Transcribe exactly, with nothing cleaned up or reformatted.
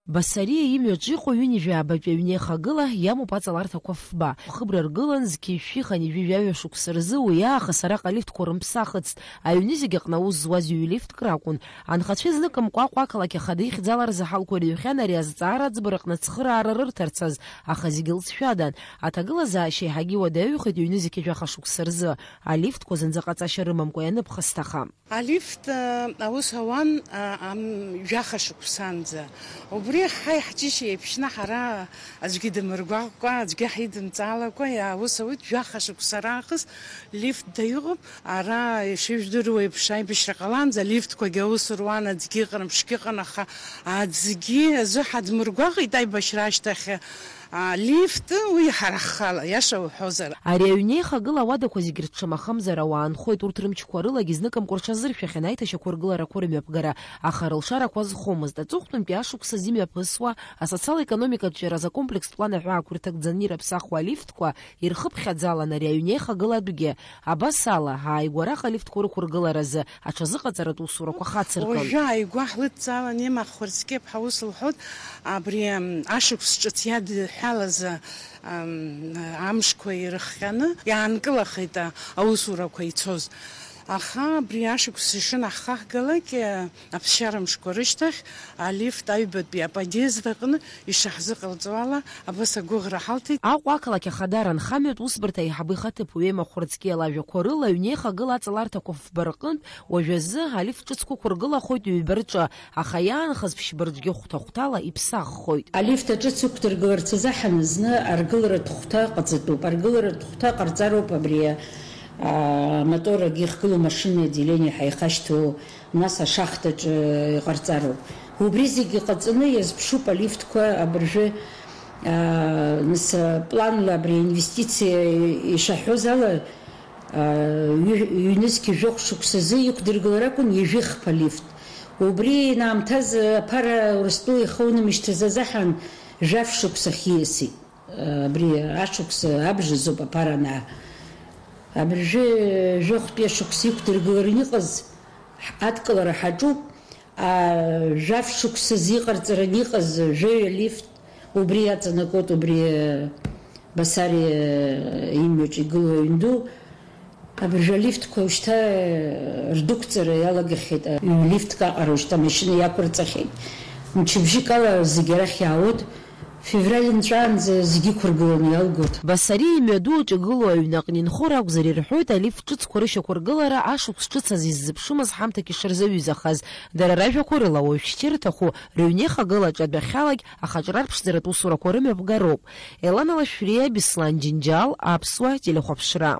Басариа имҩаҿ иҟоу ҩынҩажәи аабатәи аҩнеихагыла иамоуп аҵаларҭақәа фба. Хыбра ргылан, зқьи жәшәи хынҩажәи жәаҩа шықәса рзы уи аахыс араҟа алифтқәа рымԥсахыцт. Аҩны зегь аҟны аус зуаз ҩ-лифтк ракәын. Анхацәа изныкымкәа Аҟәа ақалақь ахада ихьӡала рзаҳалқәа ирыҩхьан ари азҵаара аӡбараҟны ацхыраара рырҭарц азы, аха зегь лҵшәадан. Аҭагылазаашьа еиҳагьы иуадаҩхеит ҩ-нызқьи жәаха шықәса рзы, алифтқәа зынӡа ҟаҵашьа рымамкәа ианыԥхасҭаха. Алифт, э, аус ауан, э, ам-, жәаха шықәсанӡа. Убри ҳаи ҳџьышьа еиԥшны ҳара аӡәгьы дымыргәаҟкәа, аӡәгьы ҳидымҵалакәа, иа-, аус ауит жәаха шықәса раахыс лифт даҩыҟоуп. Ара, ишыжәдыруа еиԥш, аибашьра ҟаланӡа алифтқәагьы аус руан, аӡгьы ыҟан, ԥшгьы ыҟан, аха аӡгьы азы ҳадмыргәаҟит аибашьра ашьҭахь. А, лифт, уи ҳара ҳхала, иаша уҳәозар. Ари аҩнеихагыла ауадақәа зегь рҽамахамзар ауаа нхоит, урҭ рымчқәа рылагьы зныкымкәа рҽазыршәахьан аиҭашьақәыргыларақәа рымҩаԥгара, аха рылшарақәа азхомызт. Аҵыхәтәантәи ашықәсазы имҩаԥысуа, асоциал-економикатә ҿиаразы акомплекстә план аҳәаақәа ирҭагӡаны ираԥсахуа алифтқәа ирхыԥхьаӡалан ари аҩнеихагыла адәгьы. Абас ала, ааигәа араҟа алифтқәа рықәыргыларазы аҽазыҟаҵаратә усурақәа хацыркын. Уажәы ааигәа ҳлыдҵалан, Ема Хәырцкьыԥҳа ус лҳәоит, абри, ам, ашықәс ҿыц иадҳәалаз, ам, амшқәа ирыхҟьаны иаанкылахеит, а, аусурақәа ицоз. Аха абри ашықәс ишынаҳхаҳгалак, а, аԥсшьара мшқәа рышьҭахь алифт аҩбатәи аподиезд аҟны ишаҳзыҟалҵо ала, абас агәыӷра ҳалҭеит. Аҟәа ақалақь ахадара анхамҩатә усбарҭа аиҳабы ихаҭыԥуаҩ Ема Хәырцкиа лажәақәа рыла, аҩнеихагыла аҵаларҭақәа фба рҟынтә уажәазы алифт ҿыцқәа ықәыргылахоит ҩба рҿы, аха иаанхаз ԥшьба рҿгьы хәҭа-хәҭала иԥсаххоит. Алифт аҿыц ықәдыргыларц азы ҳаназны аргыларатә хәҭа ҟаҵатәуп. Аргыларатә хәҭа ҟарҵароуп абри, а, амоторрагьы ихгылоу машинный отделение ҳәа ихашьҭоу, нас ашахтаҿы иҟарҵароуп. Убри зегьы ҟаҵаны иазԥшуп алифтқәа абыржәы, а, нас, а, планла абри аинвестициа ишаҳҳәоз ала, а, ҩ-, ҩнызқь жәохә шықәсазы иқәдыргылар акәын ҩажәихԥа лифт. Убри инаамҭаз аԥара Урыстәыла ихы аунамышьҭыз азыҳәан жәаф шықәса ахьиасит. Абри ашықәс абжазоуп аԥара анаа. Абыржәы жәохәтәи ашықәс иқәдыргылараны иҟаз адкылара ҳаҿуп, а, жәаф шықәсазы иҟарҵараны иҟаз жәаҩа лифт, убри иаҵанакуеит, убри, Басариа имҩаҿ игылоу аҩн ду. Абыржәы алифтқәа уажәшьҭа, э, рдәықәҵара иалагахьеит, э, лифтк аҟара уажәшьҭа амашьына иақәырҵахьеит. Мчыбжьык ала зегь арахь иаауеит, февраль нҵәаанӡа зегьы ықәыргыланы иалгоит. Басариа имҩаду аҿы игылоу аҩны аҟны инхо ракәзар, ирҳәоит, алифт ҿыцқәа рышьақәыргылара ашықәс ҿыц азы иззыԥшымыз ҳамҭак ишырзаҩызахаз. Дара ражәақәа рыла, уажәшьҭа ирҭаху рыҩнеихагылаҿы адәахьалагь ахаҿра арԥшӡаратә усурақәа рымҩаԥгароуп. Елана Лашәриа, Беслан Џьынџьал, Аԥсуа телехәаԥшра.